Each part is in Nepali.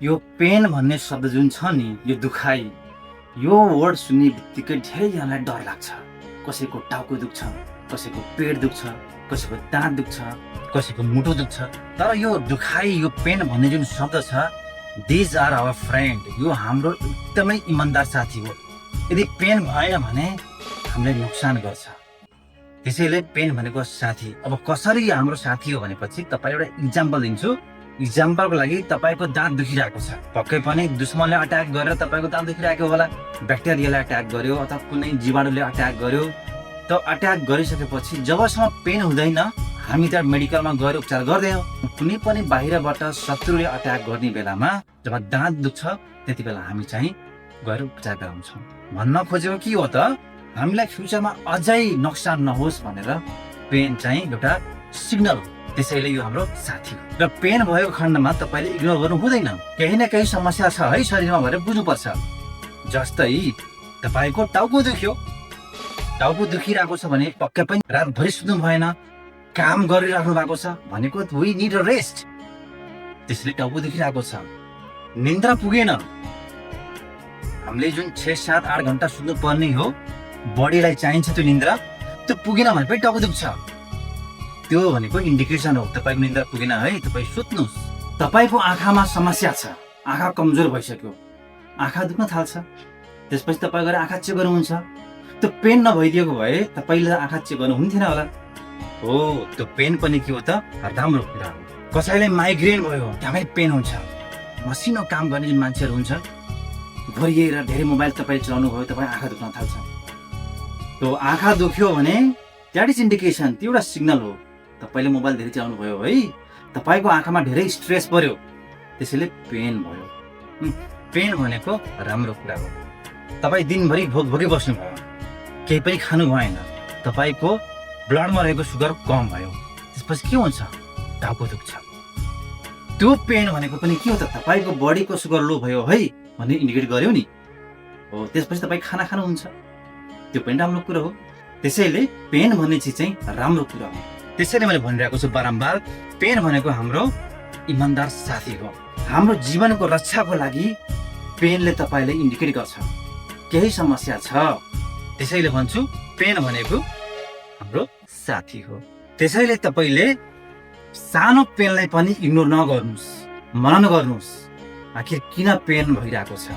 यो पेन भन्ने शब्द जुन छ नि, यो दुखाइ, यो वर्ड सुन्ने बित्तिकै धेरैजनालाई डर लाग्छ। कसैको टाउको दुख्छ, कसैको पेट दुख्छ, कसैको दाँत दुख्छ, कसैको मुटु दुख्छ। तर यो दुखाइ, यो पेन भन्ने जुन शब्द छ, दिज आर आवर फ्रेन्ड। यो हाम्रो एकदमै इमान्दार साथी हो। यदि पेन भएन भने हामीलाई नोक्सान गर्छ। त्यसैले पेन भनेको साथी। अब कसरी हाम्रो साथी हो भनेपछि तपाईँ एउटा इक्जाम्पल दिन्छु। इक्जाम्पलको लागि तपाईँको दाँत दुखिरहेको छ, पक्कै पनि दुश्मनले अट्याक गरेर तपाईँको दाँत दुखिरहेको होला, ब्याक्टेरियाले अट्याक गर्यो अथवा कुनै जीवाणुले अट्याक गर्यो। त अट्याक गरिसकेपछि जबसम्म पेन हुँदैन हामी त मेडिकलमा गएर उपचार गर्दैनौँ। कुनै पनि बाहिरबाट शत्रुले अट्याक गर्ने बेलामा जब दाँत दुख्छ त्यति बेला हामी चाहिँ गएर उपचार गराउँछौँ। भन्न खोजेको के हो त, हामीलाई फ्युचरमा अझै नोक्सान नहोस् भनेर पेन चाहिँ एउटा सिग्नल हो। त्यसैले यो हाम्रो साथी हो। र पेन भएको खण्डमा तपाईँले इग्नोर गर्नु हुँदैन। केही न केही समस्या छ है शरीरमा भनेर बुझ्नुपर्छ। जस्तै तपाईँको टाउको दुख्यो, टाउको दुखिरहेको छ भने पक्कै पनि रातभरि सुत्नु भएन, काम गरिराख्नु भएको छ भनेको वी निड अ रेस्ट। त्यसले टाउको दुखिरहेको छ, निन्द्रा पुगेन, हामीले जुन 6-7-8 घन्टा सुत्नु पर्ने हो, बडीलाई चाहिन्छ त्यो निन्द्रा, त्यो पुगेन भने पनि टाउको दुख्छ। त्यो भनेको इन्डिकेसन हो तपाईँको निन्द्रा पुगेन है, तपाईँ सुत्नुहोस्। तपाईँको आँखामा समस्या छ, आँखा कमजोर भइसक्यो, आँखा दुख्न थाल्छ, त्यसपछि तपाईँ गएर आँखा चेक गर्नुहुन्छ। त्यो पेन नभइदिएको भए तपाईँले आँखा चेक गर्नु हुन्थेन होला। हो, त्यो पेन पनि के हो त, राम्रो कुरा हो। कसैलाई माइग्रेन भयो त्यहाँ पेन हुन्छ। मसिनो काम गर्ने जुन मान्छेहरू हुन्छ, भरिएर धेरै मोबाइल तपाईँले चलाउनु भयो, तपाईँ आँखा दुख्न थाल्छ। त्यो आँखा दुख्यो भने द्याट इज इन्डिकेसन, त्यो एउटा सिग्नल हो तपाईँले मोबाइल धेरै चलाउनु भयो है, तपाईँको आँखामा धेरै स्ट्रेस पर्यो, त्यसैले पेन भयो। पेन भनेको राम्रो कुरा हो। तपाईँ दिनभरि भोकै बस्नुभयो, केही पनि खानु भएन, तपाईँको ब्लडमा रहेको सुगर कम भयो, त्यसपछि के हुन्छ, टाउको दुख्छ। त्यो पेन भनेको पनि के हो त, तपाईँको बडीको सुगर लो भयो है भन्ने इन्डिकेट गर्यो नि। हो, त्यसपछि तपाईँ खाना खानुहुन्छ, त्यो पनि राम्रो कुरा हो। त्यसैले पेन भन्ने चिज चाहिँ राम्रो कुरा हो। त्यसैले मैले भनिरहेको छु बारम्बार, पेन भनेको हाम्रो इमान्दार साथी हो। हाम्रो जीवनको रक्षाको लागि पेनले तपाईँले इन्डिकेट गर्छ केही समस्या छ। त्यसैले भन्छु पेन भनेको हाम्रो साथी हो। त्यसैले तपाईँले सानो पेनलाई पनि इग्नोर नगर्नुहोस्, मनन गर्नुहोस् आखिर किन पेन भइरहेको छ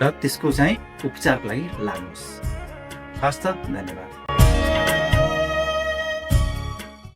र त्यसको चाहिँ उपचारको लागि लाग्नुहोस्। हस्त, धन्यवाद।